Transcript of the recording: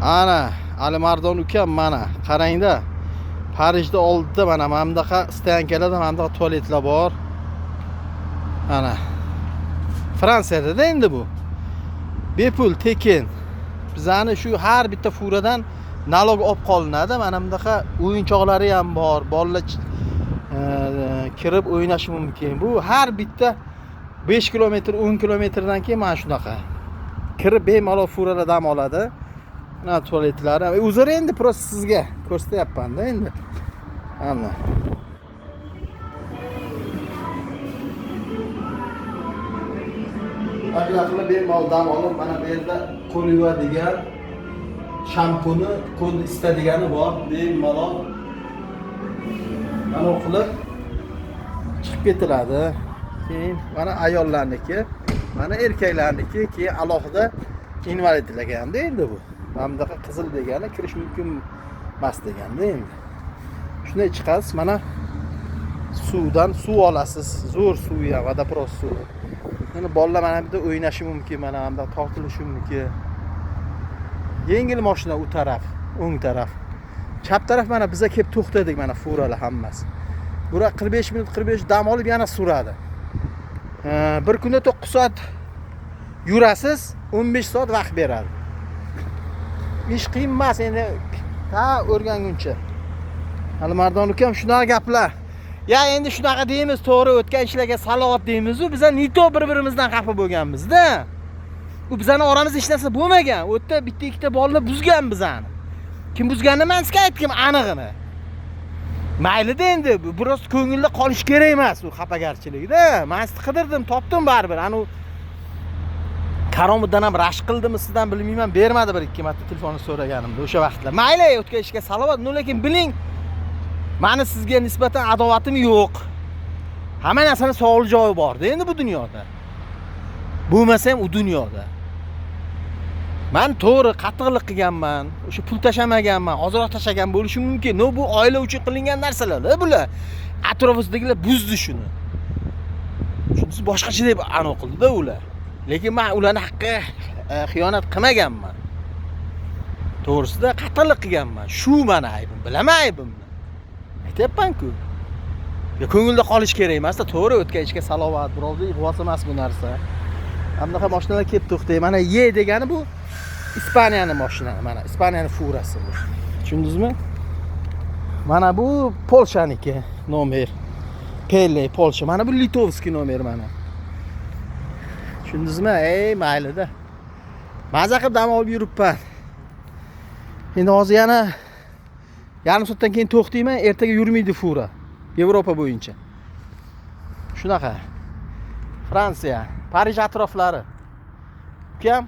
Ana Alimardon ukam, mana qarangda, Parijda oldida mana bunaqa стоянка larda mana bunaqa tualetlar bor. Ana Fransiyada endi bu bepul, tekin. Bizani shu har bitta furadan налог olib qolinadi. Mana bunaqa o'yinchoqlari ham bor, bolalar kirib o'ynashi mumkin. Bu har bitta 5 kilometr, 10 kilometrdan keyin mana shunaqa kirib bemalol furalar dam oladi. Mana tualetlari o'zlari, endi просто sizga ko'rsatyapmanda endi. Mana aqla qilib bemalol dam olib, mana bu yerda qo'l yuvadigan shampuni, qo'lni isitadigani bor, bemalol mana qilib chiqib ketiladi. Keyin mana ayollarniki, mana erkaklarniki, keyin alohida invalidlarga hamda endi bu. Mana bunaqa qizil degani kirish mumkin emas deganda endi. Shunday chiqasiz, mana suvdan suv olasiz, zo'r suv ham, водопровод suvi. Mana bolalar mana bu yerda o'ynashi mumkin, mana bu yerda tortilishi mumkin. Yengil mashina u taraf, o'ng taraf. Chap taraf mana biza kelib to'xtadik, mana furalar hammasi. Bular 45 minut, 45 dam olib yana suradi. Bir kunda 9 soat yurasiz, 15 soat vaqt beradi. Ish qiyin emas endi, ta o'rganguncha. Alimardon ukam, shunaqa gaplar. Ya endi shunaqa deymiz, to'g'ri, o'tgan ishlarga salovat deymiz-u, biza nito bir-birimizdan xafa bo'lganmiz-da. U bizani oramizda hech narsa bo'lmagan. U yerda bitta ikkita bolalar buzgan bizani. Kim buzganini men sizga aytdim anig'ini. Maylida endi, biroz ko'ngilda qolish kerak emas u xafagarchilikda. Men sizni qidirdim, topdim baribir. Ana u Karomidan ham rashk qildimi sizdan bilmayman, bermadi bir ikki marta telefonni so'raganimda o'sha vaqtlar. Mayli, o'tgan ishga salovat, no lekin biling, mani sizga nisbatan adovatim yo'q. Hamma narsani savol javobi bor-da endi bu dunyoda. Bo'lmasa ham u dunyoda. Men to'g'ri qattiqlik qilganman, o'sha pul tashamaganman, ozroq tashagan bo'lishi mumkin. No bu oila uchun qilingan narsalar-da bular. Atrofimizdagilar buzdi shuni. Shunisi boshqacha deb aniq qildi-da ular. Lekin men ularni haqqiga xiyonat qilmaganman. To'g'risida qattiqlik qilganman. Shu meni aybim, bilaman aybimni. Aytyapman-ku. Ya ko'ngilda qolish kerak emas-da, to'g'ri, o'tgan ishga salovat, birovning ig'vosi emas bu narsa. Mana bunaqa mashinalar kelib to'xtaydi. Mana E degani bu Ispaniyaning mashinasi, mana Ispaniyaning furasi bu. Tushundingizmi? Mana bu Polshaniki nomer. Pele Polsha. Mana bu Litovskiy nomer mana. Tushundingizmi? Ey, maylida. Maza qilib dam olib yuribman. Endi hozir yana yarim soatdan keyin to'xtayman, ertaga yurmaydi fura. Yevropa bo'yicha. Shunaqa. Fransiya, Parij atroflari. Ukam